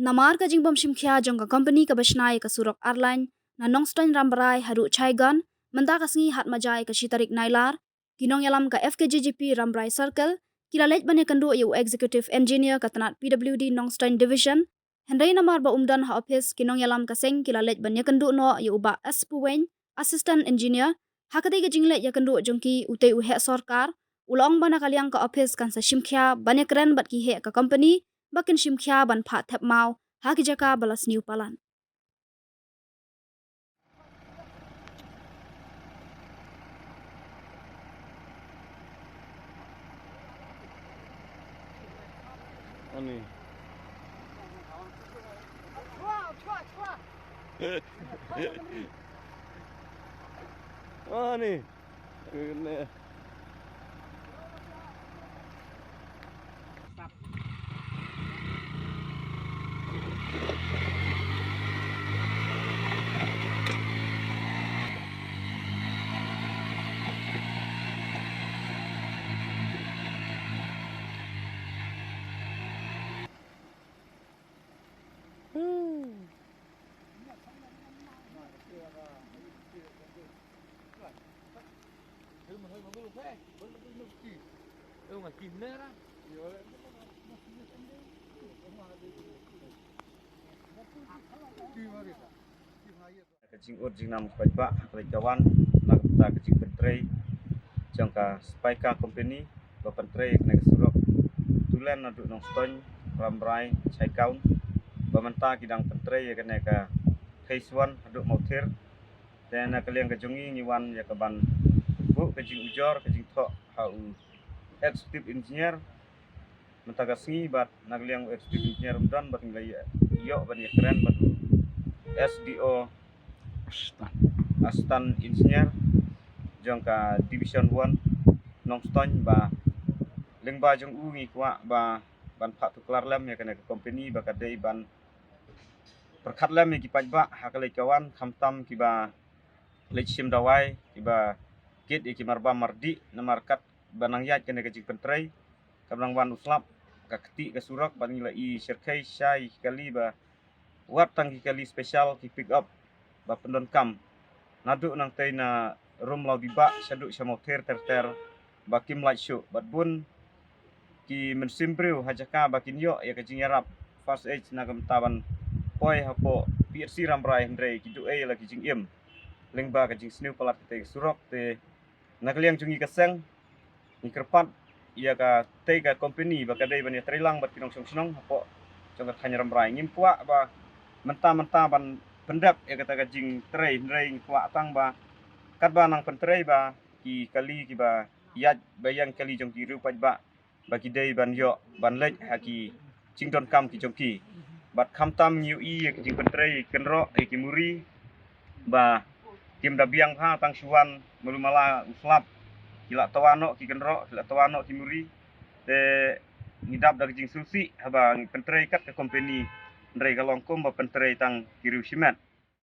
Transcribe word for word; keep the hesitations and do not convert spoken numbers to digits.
Namar ka jingbym shim khia jong ka kompeni kaba shna ïa ka surok ar lane na Nongstoiñ Rambrai haduh Chaigaon, mynta ka sngi Hatmaja ïa ka shi tarik Nailar, ki nongïalam ka F K J G P Rambrai Circle ki la leit ban ïakynduh ïa u Executive Engineer ka tnat P W D Nongstoiñ Division. Hynrei namar ba um don ha ophis, ki nongïalam ka seng ki la leit ban ïakynduh noh ïa u Bah S Puweiñ, Assistant Engineer. Ha katei ka jingleit ïakynduh jong ki, utei u heh sorkar u la ong ba na ka liang ka ophis kan sa shim khia ban ïakren bad ki heh ka kompeni ba kin shim khia ban phah thep maw ha ki jaka ba la sniew palat. Ani. Ani. Kena. Ka jingud jingnam paidbah ha ka leit ka wan na ka bynta ka jingpyntrei jong ka Spika Company ba pyntrei ïa kane ka surok Tulen naduh Nongstoiñ Rambrai Chaigaon, ba mynta ki dang pyntrei ïa kane ka phase one haduh Mawthir. Te na ka liang ka jong ngi, ngi wan ïa ka ban buh ka jingujor ka jingthoh ha u Executive Engineer mynta ka sngi, bad na ka liang u Executive Engineer um don, bad ngi la ïoh ban ïakren bad u S D O, Assistant Engineer jong ka Division one Nongstoiñ, ba lyngba jong u ngi kwah ba ban phah tuklar lem ïa kane ka kompeni ba ka dei ban pyrkhat lem ïa ki paidbah ha ka leit ka wan, khamtam kiba leit shim dawai, kiba kit ïa ki marbam mardih, namar katba nang ïaid kane ka jingpyntrei, kaba nang wan u slap, ka kti ka surok, bad ngi la i shyrkhei shisha ïa ki kali ba wat tang ki kali special, ki pick up ba pyndonkam naduh nangtei na Rumlaw Dibah shaduh sha Mawthir ter ter, ba kim lait shuh, bad bun ki mynsiem briew ha jaka ba kin ïoh ïa ka jingïarap first aid na ka bynta ban poi hapoh P H C Rambrai, hynrei ki duh ei la ki jingim lyngba ka jingsniew palat katei ka surok. Te na ka liang jong ngi ka seng, ngi kyrpad ïa katei ka kompeni ba ka dei ban ïatreilang bad ki nongshong shnong hapoh jong ka thaiñ Rambrai. Ngim kwah ba mynta mynta ban pyndep ïa kata ka jingtrei, hynrei ngi kwah tang ba katba nang pyntrei ba ki kali kiba ïaid ba ïeng kali jong ki riew paidbah ba ki dei ban ïoh ban leit ha ki jingdonkam ki jong ki. Bad khamtam ngi ïohi ïa ki jingpyntrei kynroh ïa ki muri ba kim da biang bha, tang shu wan malu mala u slap, ki la twa noh ki kynroh, ki la twa noh ki muri. Te ngi dap da ka jingsngewsih haba ngi pyntrei kat ka kompeni, hynrei ka long kumba pyntrei tang ki riew shimet.